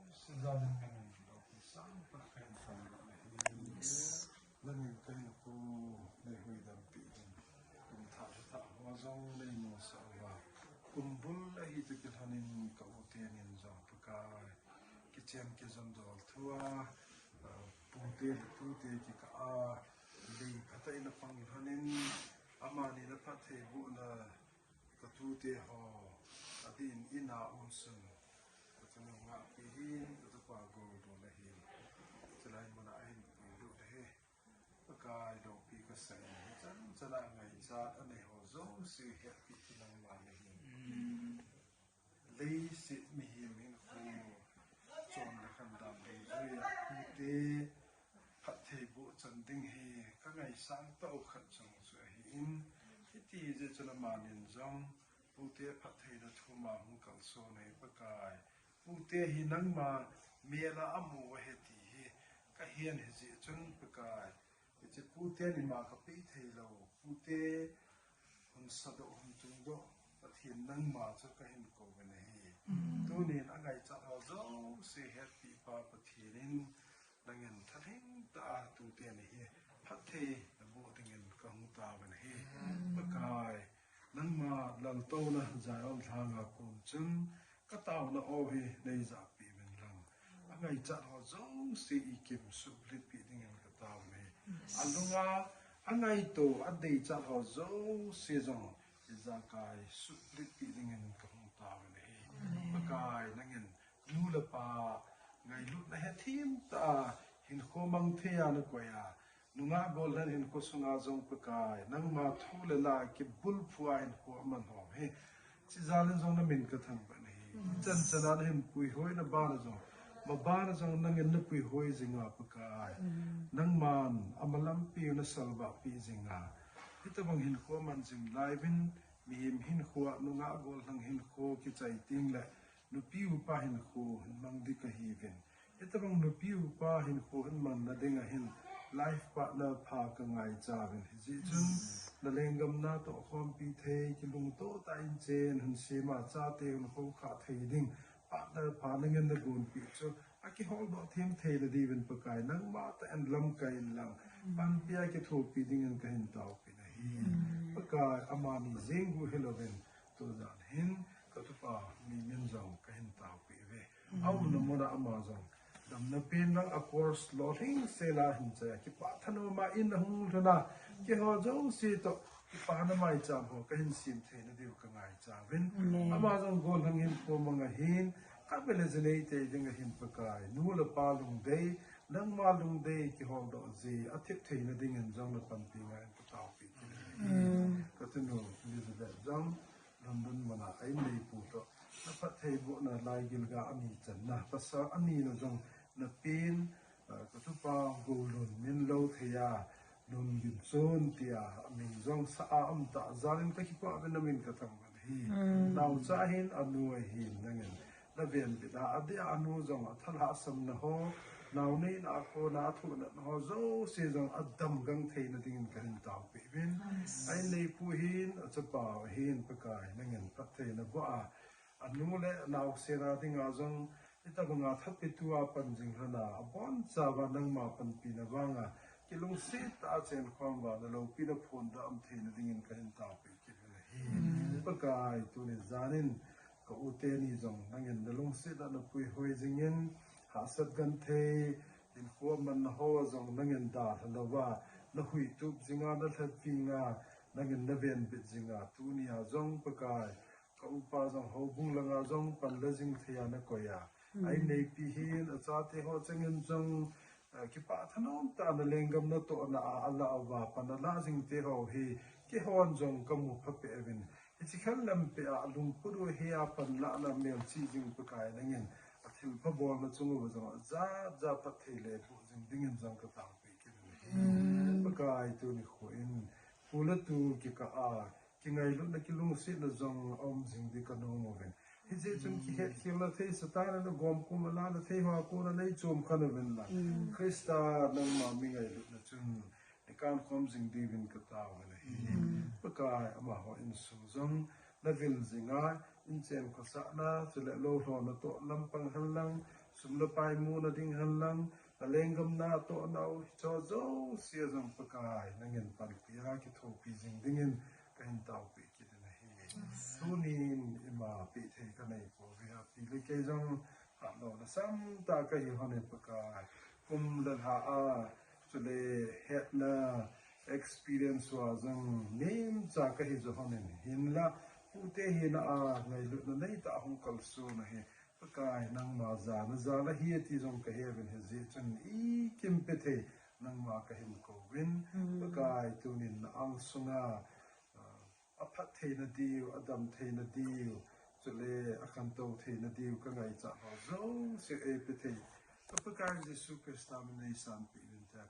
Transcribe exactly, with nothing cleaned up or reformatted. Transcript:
jouse jal in nangin loupi sangtah kahin thangvah nahi. Nangin kahinkho neihuhdam peh ding, kum thah lha thah ho jong neimusah uva, kumbul ahi toh kilhonin ka u tenin jong Pakai, kichen kijom dol thua, ah, pute le tute kikah a, lei phatah in apang lhonin, amani na phattheibohna ka tute ho adin in a umsun, ka chanu ngahpi hin, ka tupa goldon ahin, chulai muna ahin puilut ahi. Pakai, loupi kasah in, hichan chana ngaichat anei ho jouse hetpeh hi nangma nahi. Leiset mihem hinkho chonna khandam dungjuia pute phattheiboh chan ding hi kangaisang tah u khat jong chu ahin, hiti jeh chun amanin jong pute phattheina thum a hung kalson ahi Pakai. Pute hi nangma mel a amu ahi ti hi kahen hijeh chun Pakai, hiche pute ni ma kapeh theilou, pute hun sadoh, hun tungdoh Pathen nangma chu kahin kouvin ahi. Tunin angaichat ho jouse hetpeh pa Pathen in nangin thalheng tah a tute ni hi phatthei naboh dingin kahung taovin ahi. Pakai, nangma laltouna Zion lhanga kom chun kataona o hi neijahpeh uvin lang, angaichat ho jouse ikim sublitpeh dingin kataovin ahi. Alunga angaito adeichat ho jouse jong ijakai sublitpeh dingin kahung taovin ahi. Pakai, nangin nu le pa ngailutna hethem tah a hinkho mang thei a nakoi a, nungah gollhang hinkho sunga jong Pakai, nangma thu le la kibulphu a hinkho aman ho hi, hiche jal in jong namin kathangvah nahi. Chan chana nahin puihoi, nabana jong, mabana jong nangin napuihoi jinga Pakai, nangman amalampiu nasalvahpeh jinga, hitobang hinkho aman jing laiyuvin, mihem hinkho a nungah gollhang hinkho kichai tengle nupi upa hinkho hin mang ding kahiuvin, hitobang nupi upa hinkho hin manna dinga hin life partner pha kangaichauvin, hijeh chun nalenggam na toh khompi thei, kilungtoh tah in chen hun sema chate hun khoukhah thei ding partner pha nangin nagonpeh chu akiholdoh them theina diuvin Pakai, nangma tah in lamkai inlang panpia kithopi dingin kahin taopeh nahi. Pakai, amani jeng u hilouvin, tujan hin katupa Mimin jong kahin taopeh uve. Aumna muna ama jong damna pen lang a course lolhing sela hin chai a, kipah thanom a in ahung lhun a, keiho jouse toh kipana maicham ho kahin sem theina diu kangaichauvin. Ama jong gollhang hinkho mang ahin, khatvei le jinei tei ding ahin Pakai, nu le pa lungdei, nangma lungdei kiholdoh ji athip theina dingin jong napanpi ngai in kataopeh kit in ahi. Kachanu Elizabeth jong London muna a inneipu toh naphattheibohna laigilga ani channa, pasal anina jong napen, ah, katupa gollhang min lou thei a, Lunggimchun tia amin jong sa a umtah jal in kakipah uvin, namin kathangvah nahi. Naocha hin anu ahin nangin navenbit a, adeh a anu jong athalhahsamna ho, naoneina a kona athohnatna ho jouse jong adamgang theina dingin kahin taopeh uvin. A inneipu hin, achapa ahin Pakai, nangin phatthei naboh a, anu le anaosen a dinga jong hitobanga thatpetu a pan jing lhon a, abonchauva nangma panpina vanga kilungset tah a chenkhom uva naloupi naphondoh a um theina dingin kahin taopeh kit uvin ahi. Pakai, tuni jan in ka u teni jong nangin nalungset a napuihoi jingin, hahsat genthei hinkho amanna ho jong nangin dalha louva, nahuitup jinga, nalhatvinga, Nangin naven bit jinga, tunia jong Pakai, ka upa jong houbung langa jong panla jing thei a nakoi a. Ai neipi hin, achate ho changin jong, eh, kipah thanom tah a nalenggam natohna a ala uva pan ala jing te ho hi, keihon jong kamu pha peh uvin. Hiche khel lampi a lungput u hi a panlahna melchih jing Pakai nangin, athilpha bolna chung uva jong ajat jat phatthei le boh jing dingin jong katao peh kit in ahi. Pakai tuni kho in, pu le tu kikah a, kingailutna kilungsetna jong aum jing di kanom uvin. Hijeh chun kihetkhelna thei Satan in agomkom a lana thei hoa kona neichom khen uvin lang. Christa nangma mi ngailutna chun, neikankhom jing diuvin katao uvin ahi. Pakai amaho insung jong, navil jinga, inchen khosahna, chule lou lhona toh lampang hen lang, sum le pai muna ding hen lang, nalenggam natohna u, hicheho jouse jong Pakai, nangin panpia, kithopi jing dingin, kahin taopeh kit in ahi. Tunin ima peh thei kanei pouve, api le kei jong, hatlouna samtah kahi lhon e Pakai. Kum le lha a, chule hetna, experience uva jong, nemcha kahi jo lhon in, hinla, pute hina a, ngailutna neitah hung kalson ahi. Pakai nangma jana jal ahi ti jong kahe uvin hijeh chun ikim pe thei nangma kahin kouvin. Pakai tunin na-ang sunga, ah, aphat theina diu, adam theina diu, chule akhantou theina diu kangaichat ho jouse eipe thei. Ka Pakai Jesu Christa min neisanpeh uvin tia